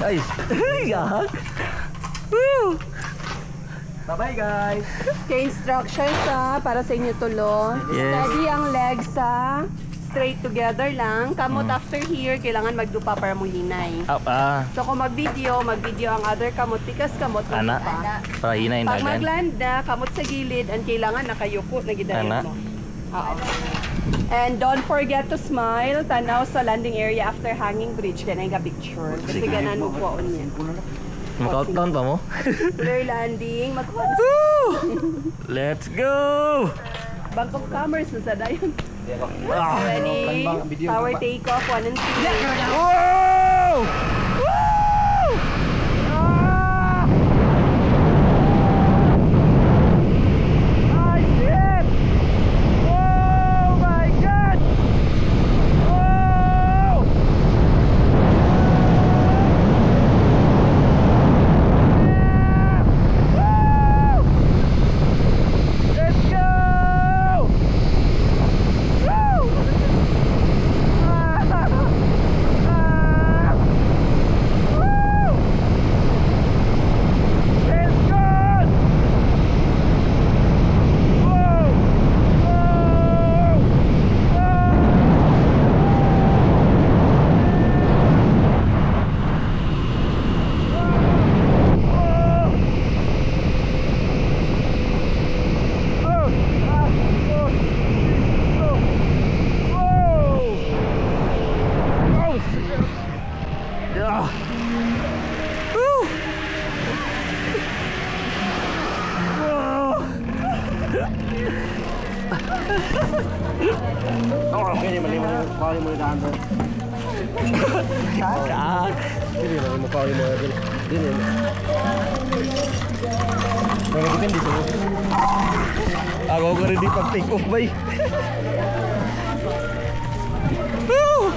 Ay, gahag. Woo! Bye-bye, guys. Okay, instructions ha, para sa inyo tulo. Yes. Steady ang legs ha. Straight together lang. Kamot after here, kailangan magdupa para mo hinay. Ah, ah. So kung mag-video, mag-video ang other kamot, tikas kamot, Ana. magdupa. Para hinay Pag dagan. mag-land na, kamot sa gilid, and kailangan nakayuko na gidayon Ana. mo. Oo. And don't forget to smile. Tanaw sa landing area after hanging bridge. Ganay ka picture. Kasi Sige. ganan mo po niya. Mag-countdown pa mo? Clear landing. Magkuha na Let's go! Bank of Commerce na sa dayon. Ah. Ready? Power take off. 1 and 2. Whoa! Woo! Ah! Ah, shit! Oh my God! Oh! Yeah! Woo! Let's go! Woo! Ah! Ah! Woo! It's good! Whoa! Whoa! Whoa! Whoa! Oh! Ah! Oh! Oh! Whoa! Oh! Yeah. Woo! Whoa! Okay, mali mo kawin mo daan doon. Kak. Dili mali mo kawin mo dili. Dili. Mga depende sa Ako ko ready pag take off bay. Woo!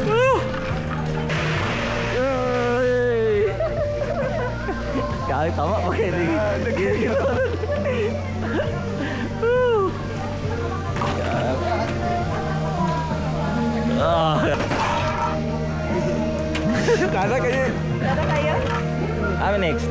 Woo! Yay! Kaya tama pa kayo rin. Woo! Ah. Kala kayo. Tara kayo. I'm next.